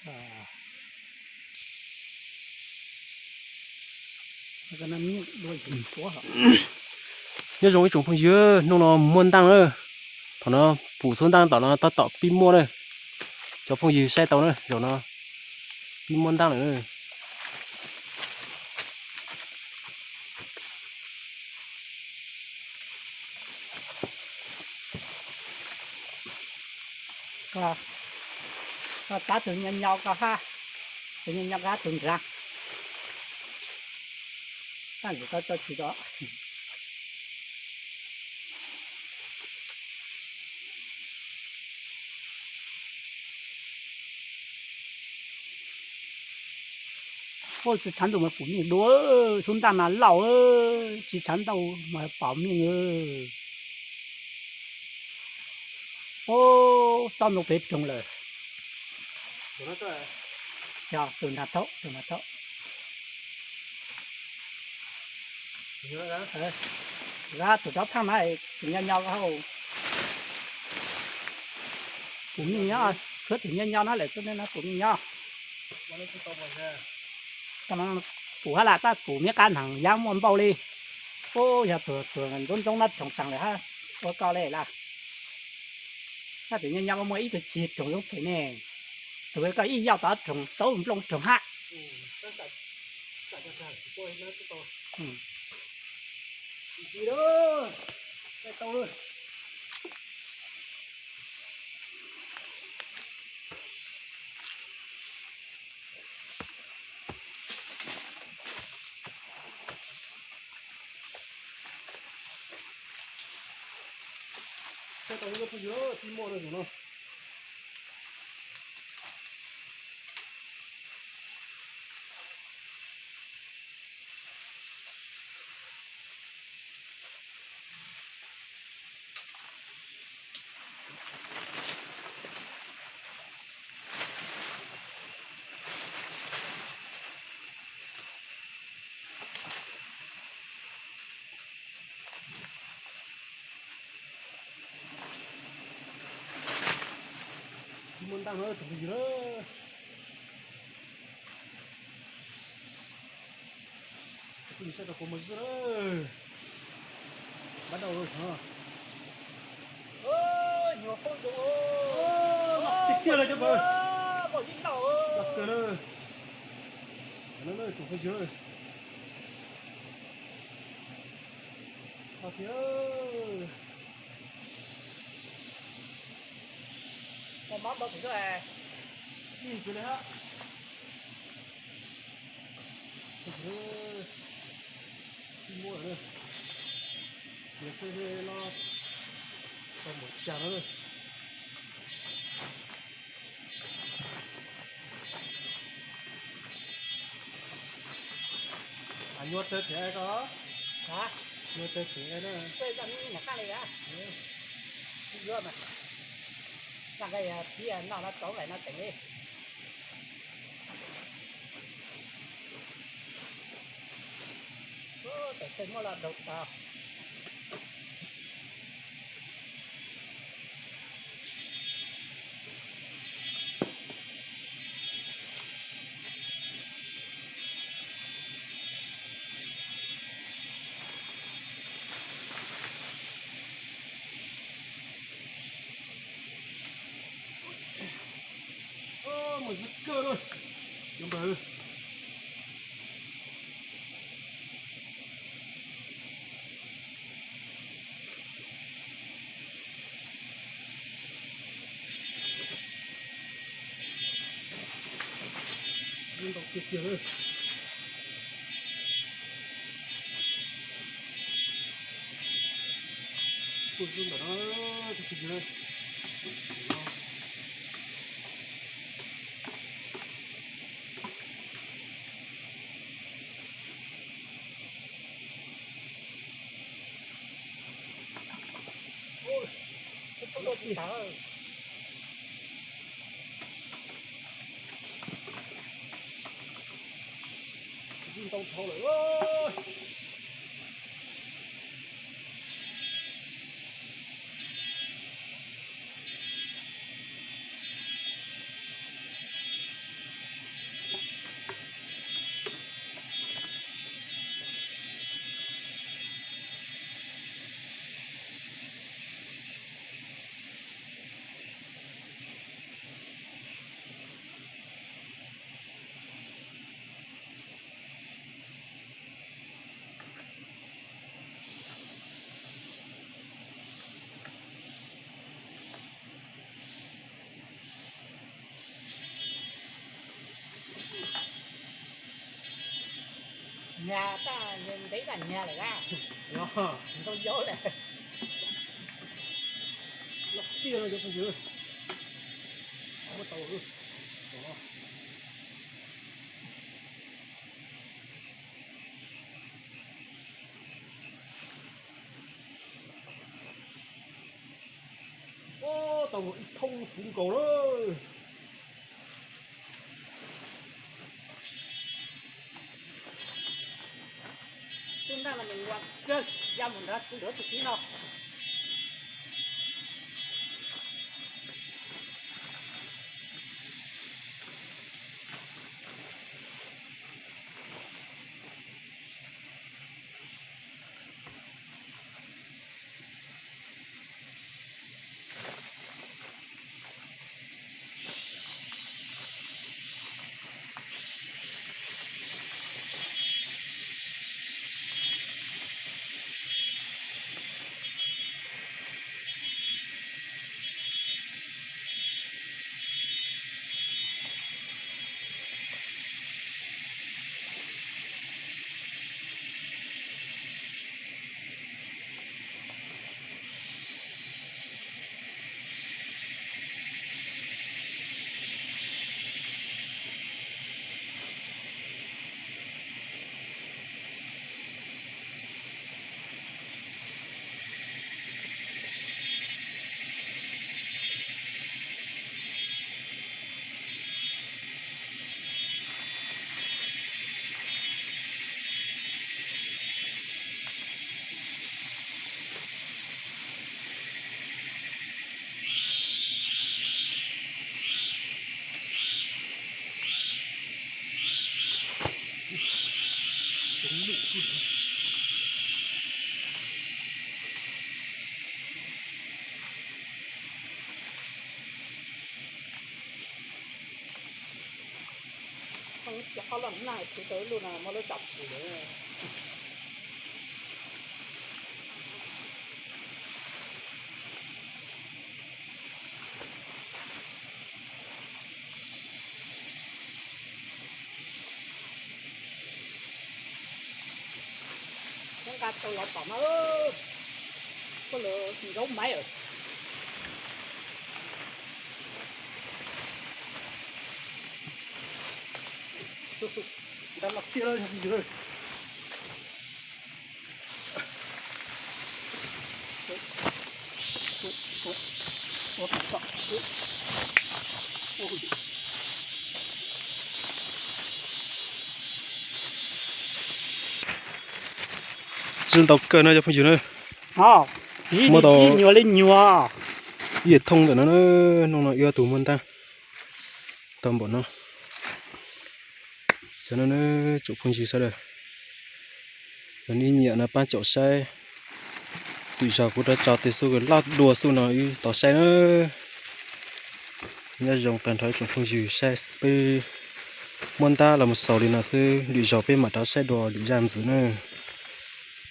Nyob zoo ib tsoom phooj ywg, hnub no muaj ntaj na. Thaum no pum xub ntaj tom no tab tom pib muaj na. Cov phooj ywg saib tau na, zaum no pib muaj ntaj lawm. Koj tab tus nyob nyob koj hab, tus nyob nyob koj hab tus nrag. Tab sis koj tso tsis tau. Ua tsis tshav ntuj mas pum meej dua, xub ntaj mas lauj, tsis tshav ntuj mas pom meej. Ua txob ntoo pem roog lawm. Yog tus nrag thaum, tus nrag thaum. Zab tus rov phaaj na, tus nyob nyob hauv. Pum meej nyob, tshuav tus nyob nyob na lawm xwb na, pum meej nyob. Pum hab lam tab pum miab qab nag yab muaj npau li. Ub, yog tus ntxoov ntxoov nab roog taag lawm hab ua koj le lawm. Tab tus nyob nyob muaj ib tug cig roog zoo phem ne, tus koj ib yoj tau roog tau nplooj roog hab. Saib tau lub phooj ywg, pib muaj rau tus no. Tsis muaj ntaj no tus phooj ywg na. Tus phooj ywg saib tau kuv mus zws na. Npaj dau no. Nyuag poob zoo. Tiag tiag li cov pawg. Los kawg na. Tus phooj ywg. Los tiag. Ua mob ntau tus xwb. Ib ntsis li hab. Tsis muaj lawm. Tias txhij no tau mus cas no. Nyuaj tsawg thiab koj? Nyuaj tsawg thiab na. Nyuaj mas. Noj koj yog pib noj no tau lawm no tseem li. Tes tej muab los daug tau. Muaj zib kawg na. Cov npawg. Ntau tiag tiag na. Kuj zoo ntawm no, tus phooj ywg. Ntau dhau lawm. Nyag, ntev tas nyag lawm a. Ntau yau lawm. Loj tiag no cov phooj ywg. Muab tau. Tau ib thoob puv nkaus lawm. Tus ntaj no nws nquas kawg, ya mus nrad tus nrad tus tib no. Cov qhob loj nag tsis tau ib lub no muab lub tsam pus lawm. Muab nqa tau los tom no, koj lawv zaub maiv lawm. Nqa los tiag lawm. Zoo ntau kawg no cov phooj ywg na. Muab tau nyuag li nyuag. Ib yam thooj ntawm no, hnub no wb ob tug muab ntab tau npaum no. Cov no na, tsoom phooj ywg sawv daws, yog nej nyiam no pab caum saib. Lwm zaug kuv rov tso tej xub laj dua xub no wb tau saib na. Nyob zoo tag nrho ib tsoom phooj ywg saib, peb muab ntab los mus xaus li no xwb, lwm zaug peb mam rov saib dua lwm zaj ntxiv na.